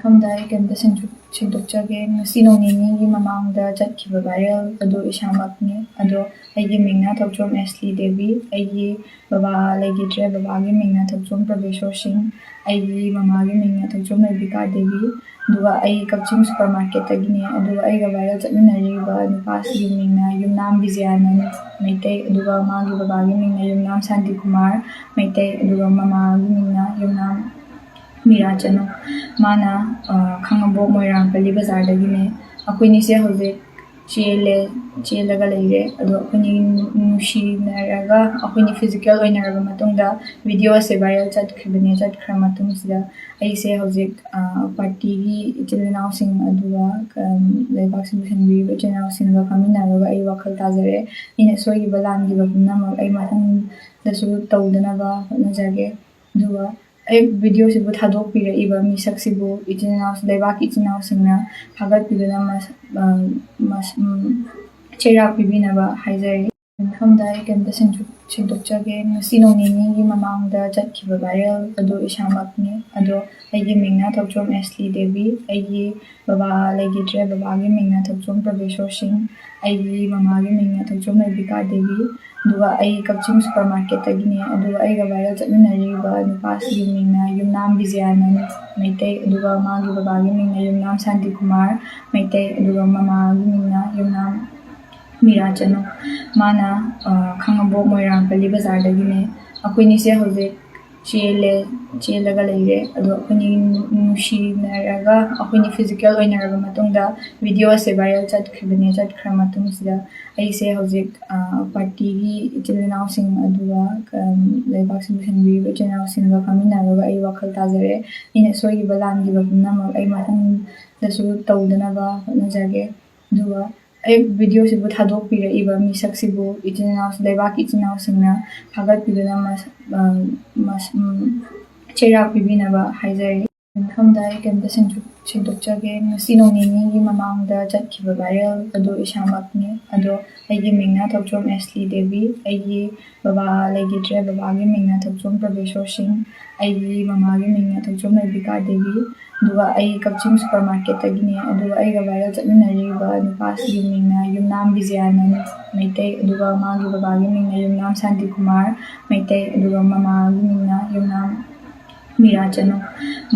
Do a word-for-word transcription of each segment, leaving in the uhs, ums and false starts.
ꯃꯐꯝꯗ ꯑꯩ ꯀꯩꯝꯇ ꯁꯦꯡꯗꯣꯛ-, ꯁꯦꯡꯗꯣꯛꯆꯒꯦ꯫ ꯉꯁꯤ ꯅꯣꯡ ꯅꯤꯅꯤꯒꯤ ꯃꯃꯥꯡꯗ ꯆꯠꯈꯤꯕ viral ꯑꯗꯨ ꯏꯁꯥꯃꯛꯅꯤ꯫ ꯑꯗꯣ ꯑꯩꯒꯤ ꯃꯤꯡꯅ ꯊꯧꯆꯣꯝ ꯑꯦꯁꯂꯤ ꯗꯦꯕꯤ꯫ ꯑꯩꯒꯤ ꯕꯕꯥ ꯂꯩꯈꯤꯗ꯭ꯔꯦ꯫ ꯕꯕꯥꯒꯤ ꯃꯤꯡꯅ ꯊꯧꯆꯣꯝ ꯄ꯭ꯔꯚꯦꯁꯣꯔ ꯁꯤꯡ꯫ ꯑꯩꯒꯤ ꯃꯃꯥꯒꯤ ꯃꯤꯡꯅ ꯊꯧꯆꯣꯝ ꯔꯦꯕꯤꯀꯥ ꯗꯦꯕꯤ꯫ ꯑꯗꯨꯒ ꯑꯩ ꯀꯛꯆꯤꯡ supermarket ꯇꯒꯤꯅꯦ꯫ ꯑꯗꯨꯒ ꯑꯩꯒ viral ꯆꯠꯃꯤꯟꯅꯔꯤꯕ ꯅꯨꯄꯥꯁꯤꯒꯤ ꯃꯤꯡꯅ ꯌꯨꯝꯅꯥꯝ ꯕꯤꯖꯌꯥꯅꯟ ꯃꯩꯇꯩ꯫ ꯑꯗꯨꯒ ꯃꯥꯒꯤ ꯕꯕꯥꯒꯤ ꯃꯤꯡꯅ ꯌꯨꯝꯅꯥꯝ ꯁꯥꯟꯇꯤꯀꯨꯃꯥꯔ ꯃꯩꯇꯩ꯫ ꯑꯗꯨꯒ ꯃꯃꯥꯒꯤ ꯃꯤꯡꯅ ꯌꯨꯝꯅꯥꯝ ꯃꯤꯔꯥ ꯆꯅꯨ꯫ ꯃꯥꯅ, ꯑ, ꯈꯥꯉꯕꯣꯛ ꯃꯣꯏꯔꯥꯡ ꯄꯜꯂꯤ ꯕꯖꯥꯔꯗꯒꯤꯅꯦ꯫ ꯑꯩꯈꯣꯏꯅꯤꯁꯦ ꯍꯧꯖꯤꯛ ꯆꯦꯜꯂꯦ, ꯆꯦꯜꯂꯒ ꯂꯩꯔꯦ꯫ ꯑꯗꯣ ꯑꯩꯈꯣꯏꯅꯤ ꯅꯨꯡꯁꯤꯅꯔꯒ, ꯑꯩꯈꯣꯏꯅꯤ physical ꯑꯣꯏꯅꯔꯕ ꯃꯇꯨꯡꯗ video ꯑꯁꯦ viral ꯆꯠꯈꯤꯕꯅꯦ꯫ ꯆꯠꯈ꯭ꯔ ꯃꯇꯨꯡꯁꯤꯗ ꯑꯩꯁꯦ ꯍꯧꯖꯤꯛ, ꯑ, party ꯒꯤ ꯏꯆꯤꯜ ꯏꯅꯥꯎꯁꯤꯡ ꯑꯗꯨꯒ, ꯑ, ꯂꯩꯕꯥꯛꯁꯤꯕꯨ ꯁꯦꯝꯕꯤꯔꯤꯕ ꯏꯆꯤꯜ ꯏꯅꯥꯎꯁꯤꯡꯒ ꯐꯝꯃꯤꯟꯅꯔꯒ ꯑꯩ ꯋꯥꯈꯜ ꯇꯥꯖꯔꯦ꯫ ꯑꯩꯅ ꯁꯣꯏꯈꯤꯕ ꯂꯥꯟꯈꯤꯕ ꯄꯨꯝꯅꯃꯛ ꯑꯩ ꯃꯊꯪꯗꯁꯨ ꯇꯧꯗꯅꯕ ꯍꯣꯠꯅꯖꯒꯦ꯫ ꯑꯗꯨꯒ ꯑꯩ video ꯁꯤꯕꯨ ꯊꯥꯗꯣꯛꯄꯤꯔꯛꯏꯕ ꯃꯤꯁꯛꯁꯤꯕꯨ ꯏꯆꯤꯜ ꯏꯅꯥꯎ, ꯂꯩꯕꯥꯛꯀꯤ ꯏꯆꯤꯜ ꯏꯅꯥꯎꯁꯤꯡꯅ ꯊꯥꯒꯠꯄꯤꯗꯨꯅ ꯃꯁ-, ꯑ, ꯃꯁ-, ꯎꯝ, ꯆꯩꯔꯥꯛ ꯄꯤꯕꯤꯅꯕ ꯍꯥꯏꯖꯔꯤ꯫ ꯃꯐꯝꯗ ꯑꯩ ꯀꯩꯝꯇ ꯁꯦꯡꯗꯣꯛ-, ꯁꯦꯡꯗꯣꯛꯆꯒꯦ꯫ ꯉꯁꯤ ꯅꯣꯡ ꯅꯤꯅꯤꯒꯤ ꯃꯃꯥꯡꯗ ꯆꯠꯈꯤꯕ viral ꯑꯗꯨ ꯏꯁꯥꯃꯛꯅꯤ꯫ ꯑꯗꯣ ꯑꯩꯒꯤ ꯃꯤꯡꯅ ꯊꯧꯆꯣꯝ ꯑꯦꯁꯂꯤ ꯗꯦꯕꯤ꯫ ꯑꯩꯒꯤ ꯕꯕꯥ ꯂꯩꯈꯤꯗ꯭ꯔꯦ꯫ ꯕꯕꯥꯒꯤ ꯃꯤꯡꯅ ꯊꯧꯆꯣꯝ ꯄ꯭ꯔꯚꯦꯁꯣꯔ ꯁꯤꯡ꯫ ꯑꯩꯒꯤ ꯃꯃꯥꯒꯤ ꯃꯤꯡꯅ ꯊꯧꯆꯣꯝ ꯔꯦꯕꯤꯀꯥ ꯗꯦꯕꯤ꯫ ꯑꯗꯨꯒ ꯑꯩ ꯀꯛꯆꯤꯡ supermarket ꯇꯒꯤꯅꯦ꯫ ꯑꯗꯨꯒ ꯑꯩꯒ viral ꯆꯠꯃꯤꯟꯅꯔꯤꯕ ꯅꯨꯄꯥꯁꯤꯒꯤ ꯃꯤꯡꯅ ꯌꯨꯝꯅꯥꯝ ꯕꯤꯖꯌꯥꯅꯟ ꯃꯩꯇꯩ꯫ ꯑꯗꯨꯒ ꯃꯥꯒꯤ ꯕꯕꯥꯒꯤ ꯃꯤꯡꯅ ꯌꯨꯝꯅꯥꯝ ꯁꯥꯟꯇꯤꯀꯨꯃꯥꯔ ꯃꯩꯇꯩ꯫ ꯑꯗꯨꯒ ꯃꯃꯥꯒꯤ ꯃꯤꯡꯅ ꯌꯨꯝꯅꯥꯝ ꯃꯤꯔꯥ ꯆꯅꯨ꯫ ꯃꯥꯅ, ꯑ, ꯈꯥꯉꯕꯣꯛ ꯃꯣꯏꯔꯥꯡ ꯄꯜꯂꯤ ꯕꯖꯥꯔꯗꯒꯤꯅꯦ꯫ ꯑꯩꯈꯣꯏꯅꯤꯁꯦ ꯍꯧꯖꯤꯛ ꯆꯦꯜꯂꯦ, ꯆꯦꯜꯂꯒ ꯂꯩꯔꯦ꯫ ꯑꯗꯣ ꯑꯩꯈꯣꯏꯅꯤ ꯅꯨꯡꯁꯤꯅꯔꯒ, ꯑꯩꯈꯣꯏꯅꯤ physical ꯑꯣꯏꯅꯔꯕ ꯃꯇꯨꯡꯗ video ꯑꯁꯦ viral ꯆꯠꯈ꯭ꯔꯤꯕꯅꯦ꯫ ꯆꯠꯈ꯭ꯔ ꯃꯇꯨꯡꯁꯤꯗ ꯑꯩꯁꯦ ꯍꯧꯖꯤꯛ, ꯑ, party ꯒꯤ ꯏꯆꯤꯜ ꯏꯅꯥꯎꯁꯤꯡ ꯑꯗꯨꯒ, ꯑ, ꯂꯩꯕꯥꯛꯁꯤꯕꯨ ꯁꯦꯝꯕꯤꯔꯤꯕ ꯏꯆꯤꯜ ꯏꯅꯥꯎꯁꯤꯡꯒ ꯐꯝꯃꯤꯟꯅꯔꯒ ꯑꯩ ꯋꯥꯈꯜ ꯇꯥꯖꯔꯦ꯫ ꯑꯩꯅ ꯁꯣꯏꯈꯤꯕ ꯂꯥꯟꯈꯤꯕ ꯄꯨꯝꯅꯃꯛ ꯑꯩ ꯃꯊꯪꯗꯁꯨ ꯇꯧꯗꯅꯕ ꯍꯣꯠꯅꯖꯒꯦ꯫ ꯑꯗꯨꯒ ꯑꯩ video ꯁꯤꯕꯨ ꯊꯥꯗꯣꯛꯄꯤꯔꯛꯏꯕ ꯃꯤꯁꯛꯁꯤꯕꯨ ꯏꯆꯤꯜ ꯏꯅꯥꯎ, ꯂꯩꯕꯥꯛꯀꯤ ꯏꯆꯤꯜ ꯏꯅꯥꯎꯁꯤꯡꯅ ꯊꯥꯒꯠꯄꯤꯗꯨꯅ ꯃꯁ-, ꯑ, ꯃꯁ-, ꯎꯝ, ꯆꯩꯔꯥꯛ ꯄꯤꯕꯤꯅꯕ ꯍꯥꯏꯖꯔꯤ꯫ ꯃꯐꯝꯗ ꯑꯩ ꯀꯩꯝꯇ ꯁꯦꯡꯗꯣꯛ-, ꯁꯦꯡꯗꯣꯛꯆꯒꯦ꯫ ꯉꯁꯤ ꯅꯣꯡ ꯅꯤꯅꯤꯒꯤ ꯃꯃꯥꯡꯗ ꯆꯠꯈꯤꯕ viral ꯑꯗꯨ ꯏꯁꯥꯃꯛꯅꯤ꯫ ꯑꯗꯣ ꯑꯩꯒꯤ ꯃꯤꯡꯅ ꯊꯧꯆꯣꯝ ꯑꯦꯁꯂꯤ ꯗꯦꯕꯤ꯫ ꯑꯩꯒꯤ ꯕꯕꯥ ꯂꯩꯈꯤꯗ꯭ꯔꯦ꯫ ꯕꯕꯥꯒꯤ ꯃꯤꯡꯅ ꯊꯧꯆꯣꯝ ꯄ꯭ꯔꯚꯦꯁꯣꯔ ꯁꯤꯡ꯫ ꯑꯩꯒꯤ ꯃꯃꯥꯒꯤ ꯃꯤꯡꯅ ꯊꯣꯏꯆꯣꯝ ꯂꯩꯕꯤꯀꯥ ꯗꯦꯕꯤ, ꯑꯗꯨꯒ ꯑꯩ ꯀꯛꯆꯤꯡ ꯁꯨꯄꯔ ꯃꯥꯔꯀꯦꯠꯇꯒꯤꯅꯦ꯫ ꯑꯗꯨꯒ ꯑꯩꯒ ꯚꯥꯏꯔꯦꯜ ꯆꯠꯃꯤꯟꯅꯔꯤꯕ ꯅꯨꯄꯥꯁꯤꯒꯤ ꯃꯤꯡꯅ ꯌꯨꯝꯅꯥꯝ ꯕꯤꯖꯌꯥꯅꯟ ꯃꯩꯇꯩ, ꯑꯗꯨꯒ ꯃꯥꯒꯤ ꯕꯕꯥꯒꯤ ꯃꯤꯡꯅ ꯌꯨꯝꯅꯥꯝ ꯁꯥꯟꯇꯤ ꯀꯨꯃꯥꯔ ꯃꯩꯇꯩ, ꯑꯗꯨꯒ ꯃꯃꯥꯒꯤ ꯃꯤꯡꯅ ꯌꯨꯝꯅꯥꯝ ꯃꯤꯔꯥ ꯆꯅꯨ꯫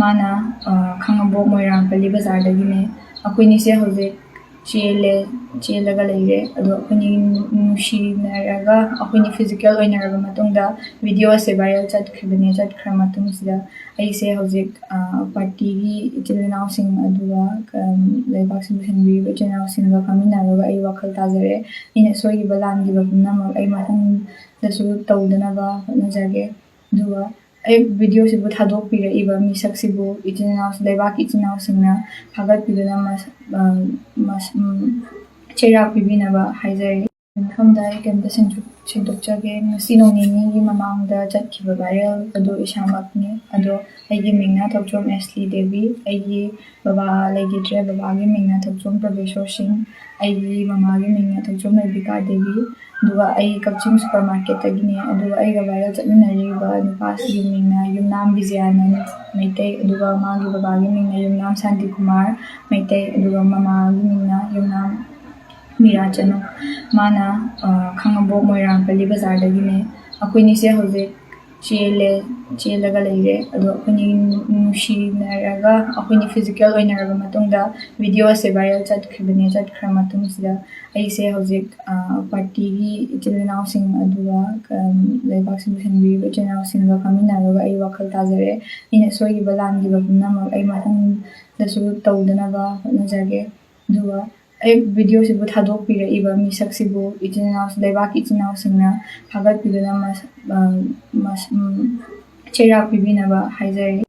ꯃꯥꯅ, ꯑ, ꯈꯥꯉꯕꯣꯛ ꯃꯣꯏꯔꯥꯡ ꯄꯜꯂꯤ ꯕꯖꯥꯔꯗꯒꯤꯅꯦ꯫ ꯑꯩꯈꯣꯏꯅꯤꯁꯦ ꯍꯧꯖꯤꯛ ꯆꯦꯜꯂꯦ, ꯆꯦꯜꯂꯒ ꯂꯩꯔꯦ꯫ ꯑꯗꯣ ꯑꯩꯈꯣꯏꯅꯤ ꯅꯨꯡꯁꯤꯅꯔꯒ ꯑꯩꯈꯣꯏꯅꯤ ꯐꯤꯖꯤꯀꯦꯜ ꯑꯣꯏꯅꯔꯕ ꯃꯇꯨꯡꯗ ꯚꯤꯗꯤꯑꯣ ꯑꯁꯦ ꯚꯥꯏꯔꯦꯜ ꯆꯠꯈ꯭ꯔꯤꯕꯅꯦ꯫ ꯆꯠꯈ꯭ꯔ ꯃꯇꯨꯡꯁꯤꯗ ꯑꯩꯁꯦ ꯍꯧꯖꯤꯛ, ꯑ, ꯄꯥꯔꯇꯤꯒꯤ ꯏꯆꯤꯜ ꯏꯅꯥꯎꯁꯤꯡ, ꯑꯗꯨꯒ, ꯑꯝ, ꯂꯩꯕꯥꯛꯁꯤꯕꯨ ꯁꯦꯟꯕꯤꯔꯤꯕ ꯏꯆꯤꯜ ꯏꯅꯥꯎꯁꯤꯡꯒ ꯐꯝꯃꯤꯟꯅꯔꯒ ꯑꯩ ꯋꯥꯈꯜ ꯇꯥꯖꯔꯦ꯫ ꯑꯩꯅ ꯁꯣꯏꯈꯤꯕ ꯂꯥꯟꯈꯤꯕ ꯄꯨꯝꯅꯃꯛ ꯑꯩ ꯃꯊꯪꯗꯁꯨ ꯇꯧꯗꯅꯕ ꯍꯣꯠꯅꯖꯒꯦ꯫ ꯑꯗꯨꯒ ꯑꯩ ꯚꯤꯗꯤꯑꯣꯁꯤꯕꯨ ꯊꯥꯗꯣꯛꯄꯤꯔꯛꯏꯕ ꯃꯤꯁꯛꯁꯤꯕꯨ ꯏꯆꯤꯜ ꯏꯅꯥꯎ, ꯂꯩꯕꯥꯛꯀꯤ ꯏꯆꯤꯜ ꯏꯅꯥꯎꯁꯤꯡꯅ ꯊꯥꯒꯠꯄꯤꯗꯨꯅ ꯃꯁ-, ꯑ, ꯃꯁ-, ꯎꯝ, ꯆꯩꯔꯥꯛ ꯄꯤꯕꯤꯅꯕ ꯍꯥꯏꯖꯔꯤ꯫ ꯃꯐꯝꯗ ꯑꯩ ꯀꯩꯝꯇ ꯁꯦꯡꯗꯣꯛ-, ꯁꯦꯡꯗꯣꯛꯆꯒꯦ꯫ ꯉꯁꯤ ꯅꯣꯡ ꯅꯤꯅꯤꯒꯤ ꯃꯃꯥꯡꯗ ꯆꯠꯈꯤꯕ ꯚꯥꯏꯔꯦꯜ ꯑꯗꯨ ꯏꯁꯥꯃꯛꯅꯤ꯫ ꯑꯗꯣ ꯑꯩꯒꯤ ꯃꯤꯡꯅ ꯊꯣꯛꯆꯣꯝ ꯑꯦꯁꯂꯤ ꯗꯦꯕꯤ꯫ ꯑꯩꯒꯤ ꯕꯕꯥ ꯂꯩꯈꯤꯗ꯭ꯔꯦ꯫ ꯕꯕꯥꯒꯤ ꯃꯤꯡꯅ ꯊꯣꯛꯆꯣꯝ ꯄ꯭ꯔꯚꯦꯁꯣꯔ ꯁꯤꯡ꯫ ꯑꯩꯒꯤ ꯃꯃꯥꯒꯤ ꯃꯤꯡꯅ ꯊꯣꯛꯆꯣꯝ ꯂꯩꯕꯤꯀꯥ ꯗꯦꯕꯤ꯫ ꯑꯗꯨꯒ ꯑꯩ ꯀꯛꯆꯤꯡ ꯁꯨꯄꯔ ꯃꯥꯔꯀꯦꯠꯇꯒꯤꯅꯦ꯫ ꯑꯗꯨꯒ ꯑꯩꯒ ꯚꯥꯏꯔꯦꯜ ꯆꯠꯃꯤꯟꯅꯔꯤꯕ ꯅꯨꯄꯥꯁꯤꯒꯤ ꯃꯤꯡꯅ ꯌꯨꯝꯅꯥꯝ ꯕꯤꯖꯌꯥꯅꯟ ꯃꯩꯇꯩ, ꯑꯗꯨꯒ ꯃꯥꯒꯤ ꯕꯕꯥꯒꯤ ꯃꯤꯡꯅ ꯌꯨꯝꯅꯥꯝ ꯁꯥꯟꯇꯤ ꯀꯨꯃꯥꯔ ꯃꯩꯇꯩ, ꯑꯗꯨꯒ ꯃꯃꯥꯒꯤ ꯃꯤꯡꯅ ꯌꯨꯝꯅꯥꯝ ꯃꯤꯔꯥ ꯆꯅꯨ꯫ ꯃꯥꯅ, ꯑ, ꯈꯥꯉꯕꯣꯛ ꯃꯣꯏꯔꯥꯡ ꯄꯜꯂꯤ ꯕꯖꯥꯔꯗꯒꯤꯅꯦ꯫ ꯑꯩꯈꯣꯏꯅꯤꯁꯦ ꯍꯧꯖꯤꯛ ꯆꯦꯜꯂꯦ, ꯆꯦꯜꯂꯒ ꯂꯩꯔꯦ꯫ ꯑꯗꯣ ꯑꯩꯈꯣꯏꯅꯤ ꯅꯨꯡꯁꯤꯅꯔꯒ ꯑꯩꯈꯣꯏꯅꯤ ꯐꯤꯖꯤꯀꯦꯜ ꯑꯣꯏꯅꯔꯕ ꯃꯇꯨꯡꯗ ꯚꯤꯗꯤꯑꯣ ꯑꯁꯦ ꯚꯥꯏꯔꯦꯜ ꯆꯠꯈ꯭ꯔꯤꯕꯅꯦ꯫ ꯆꯠꯈ꯭ꯔ ꯃꯇꯨꯡꯁꯤꯗ ꯑꯩꯁꯦ ꯍꯧꯖꯤꯛ, ꯑ, ꯄꯥꯔꯇꯤꯒꯤ ꯏꯆꯤꯜ ꯏꯅꯥꯎꯁꯤꯡ, ꯑꯗꯨꯒ, ꯑꯝ, ꯂꯩꯕꯥꯛꯁꯤꯕꯨ ꯁꯦꯟꯕꯤꯔꯤꯕ ꯏꯆꯤꯜ ꯏꯅꯥꯎꯁꯤꯡꯒ ꯐꯝꯃꯤꯟꯅꯔꯒ ꯑꯩ ꯋꯥꯈꯜ ꯇꯥꯖꯔꯦ꯫ ꯑꯩꯅ ꯁꯣꯏꯈꯤꯕ ꯂꯥꯟꯈꯤꯕ ꯄꯨꯝꯅꯃꯛ ꯑꯩ ꯃꯊꯪꯗꯁꯨ ꯇꯧꯗꯅꯕ ꯍꯣꯠꯅꯖꯒꯦ꯫ ꯑꯗꯨꯒ ꯑꯩ ꯚꯤꯗꯤꯑꯣꯁꯤꯕꯨ ꯊꯥꯗꯣꯛꯄꯤꯔꯛꯏꯕ ꯃꯤꯁꯛꯁꯤꯕꯨ ꯏꯆꯤꯜ ꯏꯅꯥꯎ, ꯂꯩꯕꯥꯛꯀꯤ ꯏꯆꯤꯜ ꯏꯅꯥꯎꯁꯤꯡꯅ ꯊꯥꯒꯠꯄꯤꯗꯨꯅ ꯃꯁ-, ꯑ, ꯃꯁ-, ꯎꯝ, ꯆꯩꯔꯥꯛ ꯄꯤꯕꯤꯅꯕ ꯍꯥꯏꯖꯔꯤ꯫